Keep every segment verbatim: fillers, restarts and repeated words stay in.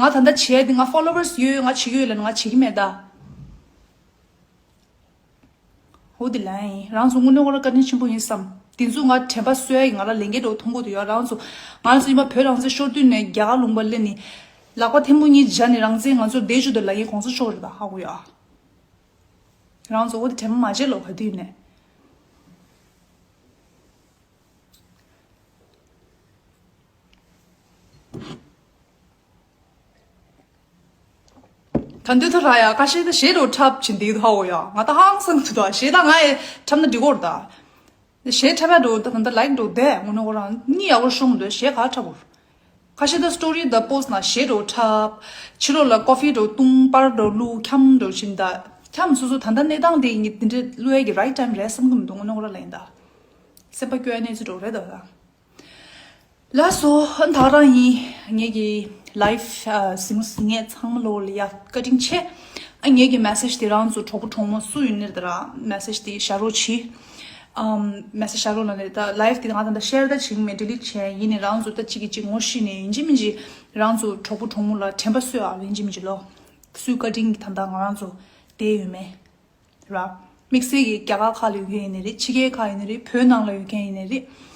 ང་ད་ལྟ་བྱས་དེ་ང་followers་ཡོད། ང་བྱེད་ཀྱི་ཡོད་ལབ་ན་ང་བྱེད་ཀྱི་མེད་ད། འོ་དེ་ལ་ཡིན། རང་ཚོ་དངོས་གནས་ཁོ་རང་བཀའ་དྲིན་ཆེན་པོ་ཡིན་བསམ། དེ་ཚོ་ང་དྲན་པ་གསོ་ཡ་ཡི་ང་ལ་ལས་འགན་འདྲ་བོ་མཐོང་གི་འདུག་ཡ། རང་ཚོ་ང་རང་ཚོ་ཡིན་པ་བོད་རང་བཙན་ཤོར་དུས་ནས་རྒྱ་གར་ལུང་པ་སླེབས་ནས་ལག་པ་ཐེམ་པོ་གཉིས་སྦྱར་ནས་རང་བཙན་ང་ཚོར་བསྡད་བཅུག་འདུག་ལབ་མཁན་གོང་ས་མཆོག་རེད་ད། ཧ་གོ་ཡ། རང་ཚོ་འོ་དེ་དྲན་པ་མ་བརྗེད་ལོ་ག་དུས་ནས། ད་འདི་ཐོ་ར་ཡ་ཁ་ཤས་ད་གཞས་འགྲོ་འཁྲབ་བྱེད་འདི་ཧ་འོ་ཡ། ང་ད་ཧང་སང་ཐུ་ད་གཞས་ད་ང་ཡི་འཁྲབ་ན་འགྲིག་གོ་ར་ད། གཞས་འཁྲབ་ཡ་འགྲོ་ད་ད་ད་ལའིག་འགྲོ་དེ་ངོ་ནོ་གོ་རང་གཉིད་ཡག་པོ་ཤོང་འདོད་གཞས་ག་འཁྲབ་གོ། ཁ་ཤས་ད་སི་ཊོ་རི་ད་པོ་སི་ན་གཞས་འགྲོ་འཁྲབ། ཕྱི་ལོགས་ལ་ཀོ་ཕི་འགྲོ་བཏུང་པར་འགྲོ་བླུག་འཁྱམ་འགྲོ་བྱིན་ད། འཁྱམ་སོ་སོ་ད་ད་གནས་སྟངས་དེ་ངས་འདི་འདྲ་བླུག་ཡ་གི་རའིཊ་ཊའིམ་རེད་བསམ་གི་མི་འདུག་ངོ་ནོ་གོ་ར་ལ་ཡིན་ད། སེམས་པ་སྐྱོ་ཡ་གནས་ཚུལ་འགྲོ་རེད་ད་ད། ལགས་སོ། ཨ་ནི་ད་ག་རང་ཡིན། ངེད་ཀྱི་ལའིབ་ཨ་གཟིགས་མོ་གཟིགས་མཁན་ཚང་མ་ལོ་ལ་ཡ་བཀའ་དྲིན་ཆེ། ཨ་ངེད་ཀྱི་མེ་སེ་ཇི་དེ་རང་ཚོ་གྲོགས་པོ་གྲོགས་མོ་སུ་ཡིན་ནའི་དེ་ར་མེ་སེ་ཇི་དེ་བཞག་རོགས་གྱིས། ཨམ་མེ་སེ་ཇི་བཞག་རོགས་ལབ་ནས་ད་ལའིབ་དེ་ང་ད་ད་ཤེར་ད་བྱེད་ཀྱི་མེད། ཌི་ལིཊ་བྱས། ཡིན་ནའི་རང་ཚོ་ད་གཅིག་གིས་གཅིག་ངོ་ཤེས་ནས་ཡིན་གཅིག་མིན་གཅིག་རང་ཚོ་གྲོགས་པོ་གྲོགས་མོ་ལ་དྲན་པ་གསོས་ཨ་ཡིན་གཅིག་མིན་གཅིག་ལོ། སུའི་བཀའ་དྲིན་གྱིས་ད་ད་ང་རང་ཚོ་བསྡད་ཡོད་མེད། ར། དམིགས་བསལ་གྱི་རྒྱ་གར་ཁག་ལ་ཡོད་མཁན་ཡིན་ནའི་རེད། ཕྱི་རྒྱལ་ཁག་ཡིན་ནའི་རེད། བོད་ནང་ལ་ཡོད་མཁན་ཡིན་ནའི་རེད།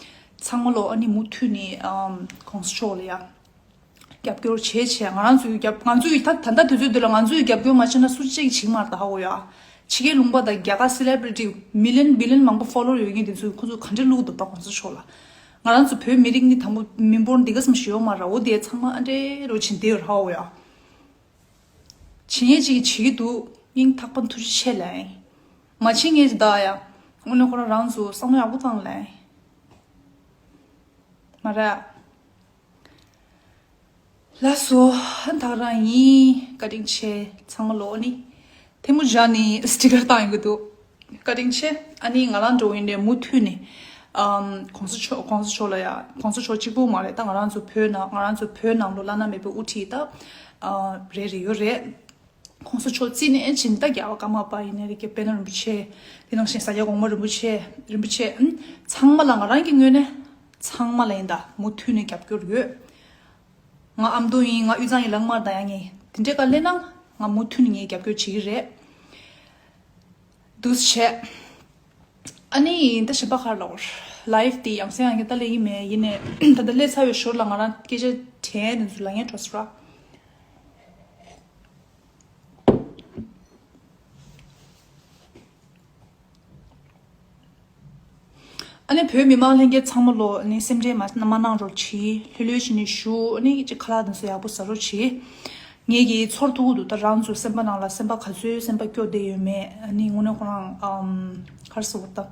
ཚང་མ་ལོ་ཨ་ནི་མུ་མཐུད་ནས་ཨམ་གོང་ས་མཆོག་ལ་ཡ་རྒྱབ་སྐྱོར་བྱེད་བྱེད། ང་རང་ཚོའི་རྒྱབ་ང་ཚོའི་ད་ད་ལྟ་དུས་ཚོད་འདི་ལ་ང་ཚོའི་རྒྱབ་སྐྱོར་མ་བྱས་ན་སུ་གཅིག་བྱེད་ཀྱི་མ་རེད་ད། ཧ་གོ་ཡ། ཕྱི་རྒྱལ་ལུང་པ་དང་རྒྱ་གར་སེ་ལེབ་རི་ཊི་མི་ལི་ཡོན་བི་ལི་ཡོན་མང་པོ་ཕོ་ལོ་ཝར་ཡོད་མཁན་དེ་ཚོས་ཁོ་ཚོ་ག་འདྲ་བླུག་འདུག་ད་གོང་ས་མཆོག་ལ། ང་རང་ཚོ་བོད་མི་རིགས་ནི་དང་པོ་མི་འབོར་འདི་ག་ཙམ་ཞིག་ཡོད་མ་རེད། འོ་དེ་ཚང་མ་ཨ་འདྲས་རོ་བྱེད་འདི་ཡོད་ར། ཧ་གོ་ཡ། བྱེད་ཉེས་ཅིག་བྱེད་ཀྱི་འདུག་སྙིང་ཐག་པ་ཐུགས་རྗེ་ཆེ་ལབ་ཡིན། མ་བྱེད་ཉེས་ཅིག་གདའ་ཡ། དངོས་གནས་ཁོ་རང་རང་ཚོ་བསམ་བློ་ཡག་པོ་བཏང་ལབ་ཡིན། མ་རེད། ལགས་སོ། ད་ག་རང་ཡིན། བཀའ་དྲིན་ཆེ་ཚང་མ་ལོ་ནི། ཐལ་མོ་སྦྱར་ནས་སི་ཊི་ཀར་བཏང་ཡོང་གི་འདུག་བཀའ་དྲིན་ཆེ། ཨ་ནི་ང་རང་འགྲོ་ཡིན་ནས་མུ་མཐུད་ནས་ཨམ་གོང་ས་མཆོག་གོང་ས་མཆོག་ལ་ཡ། གོང་ས་མཆོག་གཅིག་པུ་མ་རེད་ད། ང་རང་ཚོ་བོད་ནང་ང་རང་ཚོ་བོད་ནང་ལོ་བླ་ན་མེད་པའི་དབུ་ཁྲིད་ད་ཨ་རེ་རེ་ཡོད་རེད། གོང་ས་མཆོག་རྩིས་ནས་ཕྱིན་ད་རྒྱལ་བ་ཀརྨ་པ་ཡིན་ནའི་རེད། རྒྱལ་པད་ནོར་རིན་པོ་ཆེ། དེ་ནང་བཞིན་ས་སྐྱ་གོང་མ་རིན་པོ་ཆེ་རིན་པོ་ཆེ་ཨ་ཚང་མ་ལ་ང་རང་གི་ངོས་ནས་ཚང་མ་ལ་ཡིན་ད་མུ་མཐུད་ནས་རྒྱབ་སྐྱོར་ཡོད། ང་ཨ་མདོ་ཡིན། ང་དབུས་གཙང་ཡིན། ལག་དམར་དང་ཡང་ངས་དེ་འདྲའི་ག་སླེབས་ན་ང་མུ་མཐུད་ནས་ངས་རྒྱབ་སྐྱོར་བྱེད་ཀྱི་རེད། འདུག་སེ་བྱས། ཨ་ནི་ད་གཞན་པ་ག་རེ་ལབ་དགོས་རེད། ལའིབ་དེ་ཡང་སེ་ཡང་སེ་ད་སླེབས་ཀྱི་མེད། ཡིན་ནའི་ད་ལྟ་སླེབས་ཚར་བའི་ཞོར་ལ་ང་རང་སྐད་ཆ་དྲན་དེ་ཚོ་ལབ་མཁན་འགྲོ་སོང་ར། ཨ་ནི་བོད་མི་མང་ལྷན་རྒྱས་ཚང་མ་ལོ་ཨ་ནི་སེམས་ཁྲལ་མ་མ་གནང་རོགས་གྱིས། ལྷོད་ལྷོད་བྱས་ནས་བཞུགས། ཨ་ནི་ཅིག་ཁ་ལག་དེ་ཚོ་ཡག་པོ་ཟ་རོགས་གྱིས། ངེད་ཀྱིས་ཚོར་ཐུབ་ཀྱི་འདུག་ད་རང་ཚོའི་སེམས་པ་ནང་ལ་སེམས་པ་ག་ཚོད་སེམས་པ་སྐྱོ་བསྡད་ཡོད་མེད། ཨ་ནི་དངོས་གནས་ཁོ་རང་ཨམ་ག་རེ་ཟེར་དགོས་རེད་ད།